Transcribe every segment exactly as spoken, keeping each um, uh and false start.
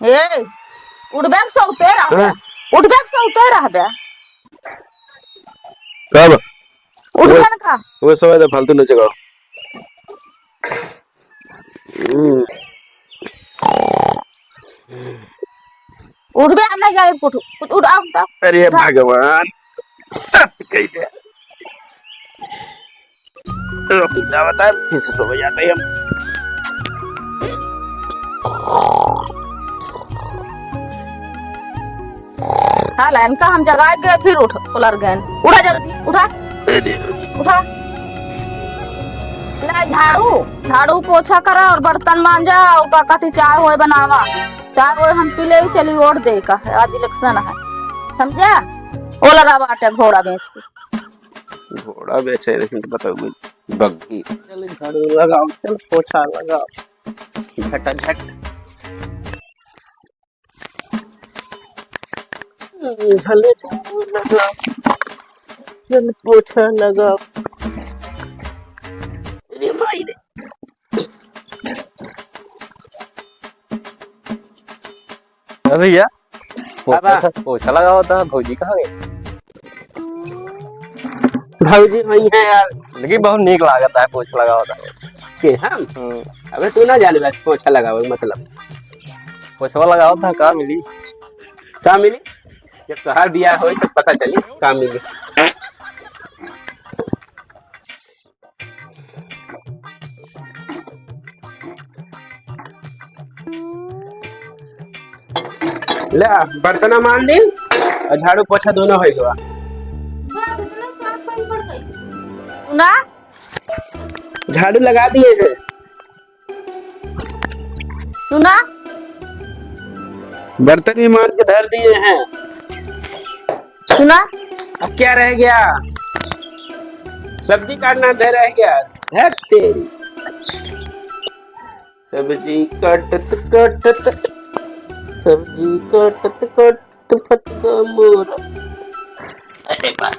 ए, उठबे के सौते रहबे। हाँ। उठबे के सौते रहबे। कब? उठबे न का? वो सब है, फालतू न जगाओ। हम्म। उठबे, हम नहीं जाए, उठ, उठ, उठ, आ, उठ, आ। अरे उठा। भगवान, तब कह दे। रुक जा, बता, फिर से सो जाते हैं हम। हाँ, लाइन का हम जगाए के फिर उठ, उलर गए। उठा जल्दी, उठा। अरे। उठा। ले झाड़ू, झाड़ू पोछा करा और बर्तन मांजा और का कहती चाय होए बनावा। चाय होए हम पी ले, चली वोट दे का है, आज इलेक्शन है। समझा? ओलरा बाटे घोड़ा बेच के। घोड़ा बेचे, लेकिन तो बताओ, बग्गी। चल झाड़ू लगाओ, चल पोछा लगाओ, झटाझट। भले झाड़ू लगाओ, चल पोछा लगाओ। अरे माई रे। अरे भैया, हाँ बा। पोछा, पोछा लगावा था, भौजी कहाँ गई? भौजी वही है यार। लेकिन बहुत नीक लागत है पोछा लगावा था। के हम? हम्म। अबे तू ना जाने बस पोछा लगावे मतलब। पोछवा लगावा था, का मिली? का मिली? जब तोहार बियाह होई तो पता चली का मिली। ले आ, बर्तन मांज ली और झाड़ू पोछा दोनों हो गवा। बस इतना काम कहीं पड़ गई। सुना? झाड़ू लगा दिए हैं। सुना? बर्तन भी मांज के धर दिए हैं। सुना? अब क्या रह गया? सब्जी काटना धर रह गया। है तेरी। सब्जी काटत काटत, सब्जी काटत काटत फटका मोरा। अरे बा।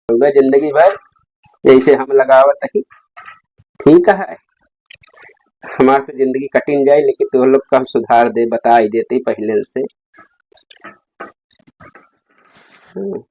पूरा जिंदगी भर जैसे हम लगावत ही, ठीक है। हमार तो जिंदगी कटिन जाए, लेकिन तोह लोग का हम सुधार दे, बताई देते पहिले से। हम्म।